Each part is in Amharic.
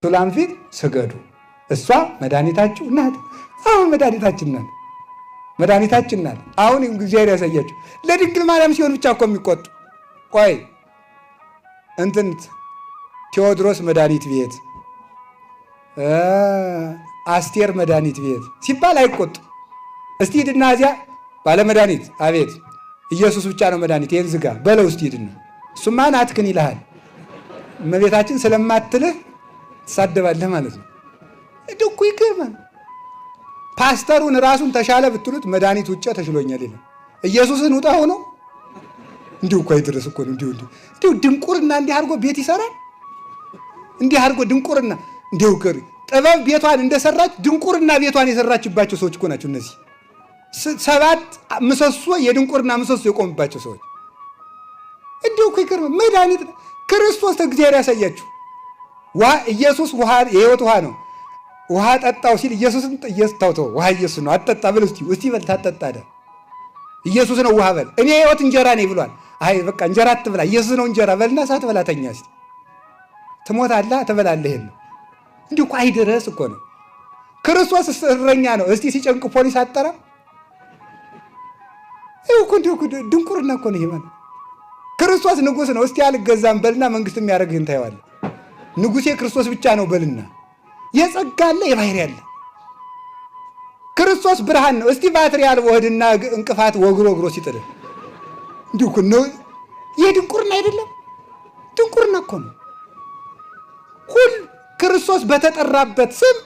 ሱላም ፊት ስገዱ፣ እሷ መድኃኒታችሁ ናት። አሁን መድኃኒታችን ናት፣ መድኃኒታችን ናት። አሁን እግዚአብሔር ያሳያችሁ። ለድንግል ማርያም ሲሆን ብቻ እኮ የሚቆጡ። ቆይ እንትን ቴዎድሮስ መድኃኒት ቤት፣ አስቴር መድኃኒት ቤት ሲባል አይቆጡ። እስቲ ሂድና እዚያ ባለመድኃኒት አቤት ኢየሱስ ብቻ ነው መድኃኒት፣ ይህን ዝጋ በለው እስቲ ሂድና። እሱማ ናትክን ይልሃል። እመቤታችን ስለማትልህ ትሳደባለህ ማለት ነው። እንደው እኮ ይገርማል። ፓስተሩን ራሱን ተሻለ ብትሉት መድኃኒት ውጭ ተሽሎኛል ይላል። ኢየሱስን ውጣ ሆኖ እንዲሁ እኮ አይድረስ እኮ ነው። እንዲሁ እንዲሁ ድንቁርና እንዲህ አድርጎ ቤት ይሰራል። እንዲህ አድርጎ ድንቁርና እንዲሁ ጥበብ ቤቷን እንደሰራች ድንቁርና ቤቷን የሰራችባቸው ሰዎች እኮ ናቸው እነዚህ። ሰባት ምሰሶ የድንቁርና ምሰሶ የቆምባቸው ሰዎች እንዲሁ እኮ ይገርማል። መድኃኒት ክርስቶስ እግዚአብሔር ያሳያችሁ። ውሃ ኢየሱስ ውሃ የህይወት ውሃ ነው። ውሃ ጠጣው ሲል ኢየሱስን ተው ተው ውሃ ኢየሱስ ነው አትጠጣ በል እስቲ እስቲ በል ታጠጣ አይደል ኢየሱስ ነው ውሃ በል። እኔ የህይወት እንጀራ ነኝ ብሏል። አይ በቃ እንጀራ አትብላ ኢየሱስ ነው እንጀራ በልና ሳትበላ ተኛ እስቲ ትሞታለህ፣ ትበላለህ። ይሄን እንዲሁ እኮ አይድረስ እኮ ነው። ክርስቶስ እረኛ ነው። እስቲ ሲጨንቅ ፖሊስ አጠራ። ይኸው እኮ እንዲሁ እኮ ድንቁርና እኮ ነው ይሄ ማለት። ክርስቶስ ንጉስ ነው። እስቲ አልገዛም በልና መንግስት የሚያደርግህን ታየዋለህ። ንጉሴ ክርስቶስ ብቻ ነው በልና። የጸጋ አለ የባህሪ አለ። ክርስቶስ ብርሃን ነው። እስቲ ባትሪ አልቦ ሂድና እንቅፋት ወግሮ ወግሮ ሲጥልህ እንዲሁ እኮ ነው። ይሄ ድንቁርና አይደለም? ድንቁርና እኮ ነው። ሁል ክርስቶስ በተጠራበት ስም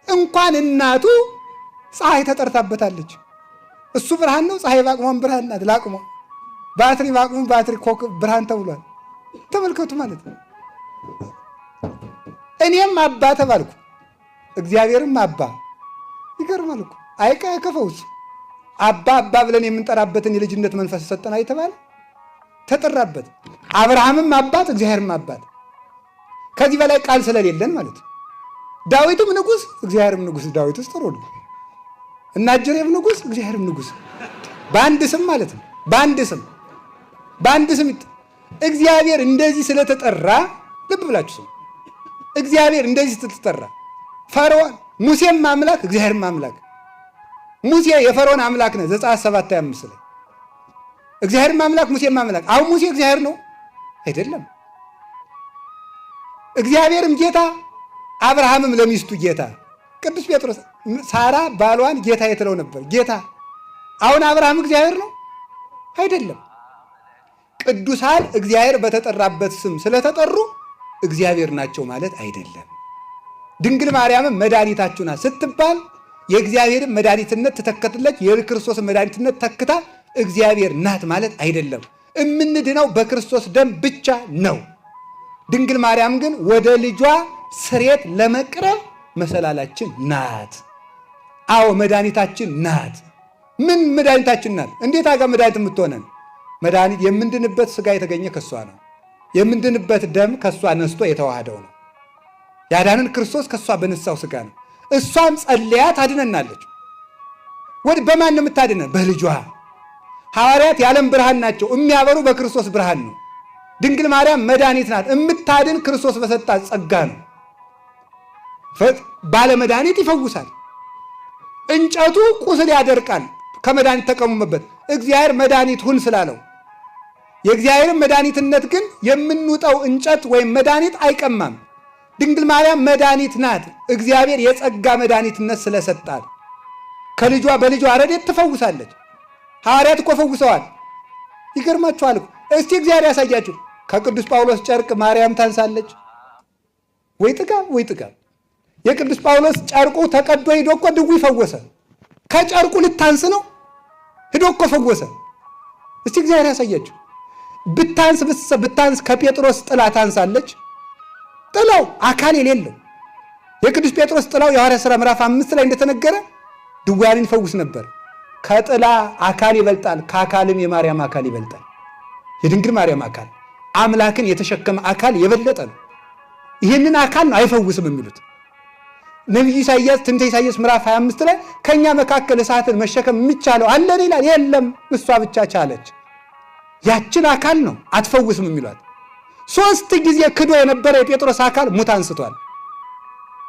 እንኳን እናቱ ፀሐይ ተጠርታበታለች። እሱ ብርሃን ነው። ፀሐይ በአቅሟም ብርሃን ናት። ለአቅሟ ባትሪ በአቅሙ ባትሪ ኮከብ ብርሃን ተብሏል። ተመልከቱ ማለት ነው። እኔም አባ ተባልኩ፣ እግዚአብሔርም አባ። ይገርማል እኮ አይቀ ከፈውስ አባ አባ ብለን የምንጠራበትን የልጅነት መንፈስ ሰጠን አይተባለ ተጠራበት። አብርሃምም አባት እግዚአብሔርም አባት። ከዚህ በላይ ቃል ስለሌለን ማለት ነው። ዳዊትም ንጉስ እግዚአብሔርም ንጉስ። ዳዊትስ ጥሩ ነው። እና ጅሬም ንጉስ እግዚአብሔርም ንጉስ፣ በአንድ ስም ማለት ነው። በአንድ ስም በአንድ ስም እግዚአብሔር እንደዚህ ስለተጠራ ልብ ብላችሁ ስሙ። እግዚአብሔር እንደዚህ ስለተጠራ ፈርዖን ሙሴም አምላክ እግዚአብሔርም አምላክ። ሙሴ የፈርዖን አምላክ ነው ዘጸአት 7:25 ላይ። እግዚአብሔርም አምላክ ሙሴም አምላክ። አሁን ሙሴ እግዚአብሔር ነው አይደለም። እግዚአብሔርም ጌታ፣ አብርሃምም ለሚስቱ ጌታ። ቅዱስ ጴጥሮስ ሳራ ባሏን ጌታ የትለው ነበር ጌታ። አሁን አብርሃም እግዚአብሔር ነው አይደለም። ቅዱሳን እግዚአብሔር በተጠራበት ስም ስለተጠሩ እግዚአብሔር ናቸው ማለት አይደለም። ድንግል ማርያምም መድኃኒታችሁ ናት ስትባል የእግዚአብሔርን መድኃኒትነት ትተከትለች የክርስቶስን መድኃኒትነት ተክታ እግዚአብሔር ናት ማለት አይደለም። እምንድነው በክርስቶስ ደም ብቻ ነው። ድንግል ማርያም ግን ወደ ልጇ ስሬት ለመቅረብ መሰላላችን ናት። አዎ መድኃኒታችን ናት። ምን መድኃኒታችን ናት? እንዴት አጋ መድኃኒት የምትሆነን? መድኃኒት የምንድንበት ስጋ የተገኘ ከሷ ነው። የምንድንበት ደም ከሷ ነስቶ የተዋሃደው ነው። ያዳንን ክርስቶስ ከሷ በነሳው ስጋ ነው። እሷም ጸልያ ታድነናለች። ወደ በማን ነው የምታድነን? በልጇ። ሐዋርያት የዓለም ብርሃን ናቸው። የሚያበሩ በክርስቶስ ብርሃን ነው። ድንግል ማርያም መድኃኒት ናት። የምታድን ክርስቶስ በሰጣት ጸጋ ነው። ባለመድኃኒት ይፈውሳል። እንጨቱ ቁስል ያደርቃል። ከመድኃኒት ተቀሙመበት። እግዚአብሔር መድኃኒት ሁን ስላለው የእግዚአብሔርን መድኃኒትነት ግን የምንውጠው እንጨት ወይም መድኃኒት አይቀማም። ድንግል ማርያም መድኃኒት ናት። እግዚአብሔር የጸጋ መድኃኒትነት ስለሰጣት ከልጇ በልጇ ረድኤት ትፈውሳለች። ሐዋርያት እኮ ፈውሰዋል። ይገርማችኋል እኮ። እስቲ እግዚአብሔር ያሳያችሁ። ከቅዱስ ጳውሎስ ጨርቅ ማርያም ታንሳለች ወይ? ጥጋብ ወይ ጥጋብ። የቅዱስ ጳውሎስ ጨርቁ ተቀዶ ሂዶ እኮ ድውይ ፈወሰ። ከጨርቁ ልታንስ ነው ሂዶ እኮ ፈወሰ። እስቲ እግዚአብሔር ያሳያችሁ። ብታንስ ብታንስ ከጴጥሮስ ጥላ ታንሳለች። ጥላው አካል የሌለው የቅዱስ ጴጥሮስ ጥላው የሐዋርያት ሥራ ምዕራፍ 5 ላይ እንደተነገረ ድውያንን ይፈውስ ነበር። ከጥላ አካል ይበልጣል፣ ከአካልም የማርያም አካል ይበልጣል። የድንግል ማርያም አካል አምላክን የተሸከመ አካል የበለጠ ነው። ይህንን አካል ነው አይፈውስም የሚሉት ነቢዩ ኢሳይያስ ትንቢተ ኢሳይያስ ምዕራፍ 25 ላይ ከኛ መካከል እሳትን መሸከም የሚቻለው አለን ይላል። የለም፣ እሷ ብቻ ቻለች። ያችን አካል ነው አትፈውስም የሚሏት። 3 ጊዜ ክዶ የነበረ የጴጥሮስ አካል ሙት አንስቷል።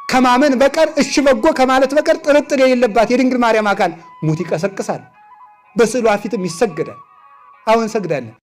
ከማመን በቀር እሺ በጎ ከማለት በቀር ጥርጥር የሌለባት የድንግል ማርያም አካል ሙት ይቀሰቅሳል። በስዕሏ ፊትም ይሰገዳል። አሁን እንሰግዳለን።